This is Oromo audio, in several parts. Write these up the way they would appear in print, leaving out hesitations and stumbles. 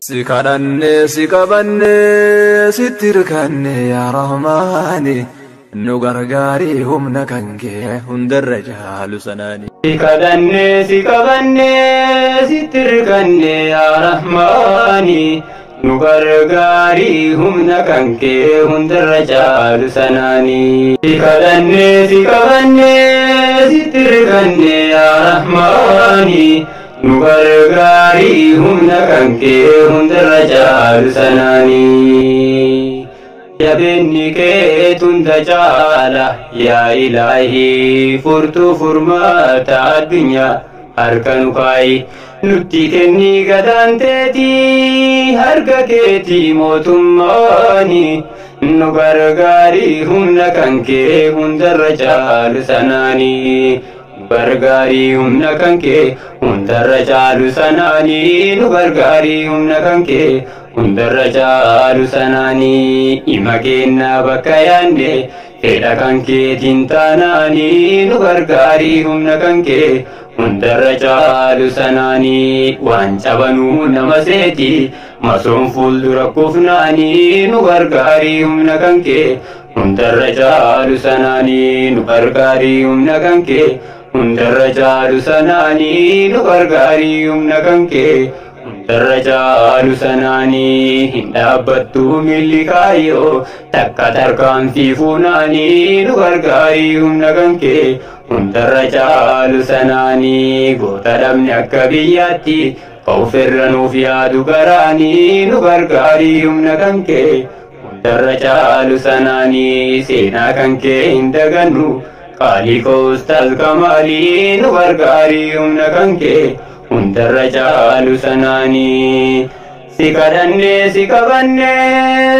Si kadhanne si qabanne sitti hirkanne yaa Rahmaani nu gargaarii humna kan kee hundarra caalu sanaani. Si kadhanne si qabanne sitti hirkanne yaa Rahmaani nu gargaarii humna kan kee hundarra caalu sanaani. Si kadhanne si qabanne sitti hirkanne yaa Rahmaani nu gargaarii humna kan kee hundarra caalu sanaani. Jabeenni kee hunda caala yaa Ilaahii furtuu furmaata addunyaa harka nu kaayi nutti kennii gadaanteetii harka keetii mootummaani nu gargaarii humna kan kee hundarra caalu sanaani. Gargaarii humna kan kee hundarra caalu sanaani nu gargaarii humna kan kee hundarra caalu sanaani ima kennaa bakka yaanne fedha kan keetiin taanaani nu gargaarii humna kan kee hundarra caalu sanaani waan cabanuu nama seeti masoon fuuldura kufnaani nu gargaarii humna kan kee hundarra caalu sanaani nu gargaarii humna kan kee hundarra caalu sanaani nu gargaarii humna kan kee hundarra caalu sanaani hin dhaabbattu milli kaayyoo takka tarkaanfii fuunaani nu gargaarii humna kan kee hundarra caalu sanaani goota dhabne akka biyyaatti ofirra nuuf yaadu garaani nu gargaarii humna kan kee hundarra caalu sanaani seenaa kan kee hin dagannu qaalii koostaas kamaalii nu gargaarii humna kan kee hundarra caalu sanaani. Si kadhanne si qabanne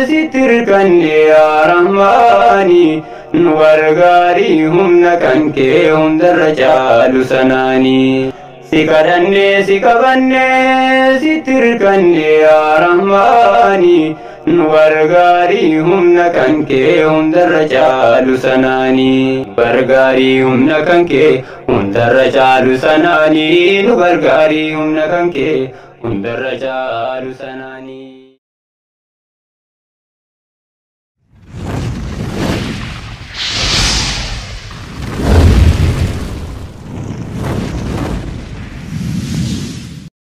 sitti hirkanne yaa Rahmaani nu gargaarii humna kan kee hundarra caalu sanaani. Si kadhanne si qabanne sitti hirkanne yaa Rahmaani nu gargaarii humna kan kee hundarra caalu sanaani. Gargaarii humna kan kee hundarra caalu sanaani nu gargaarii humna kan kee hundarra caalu sanaani.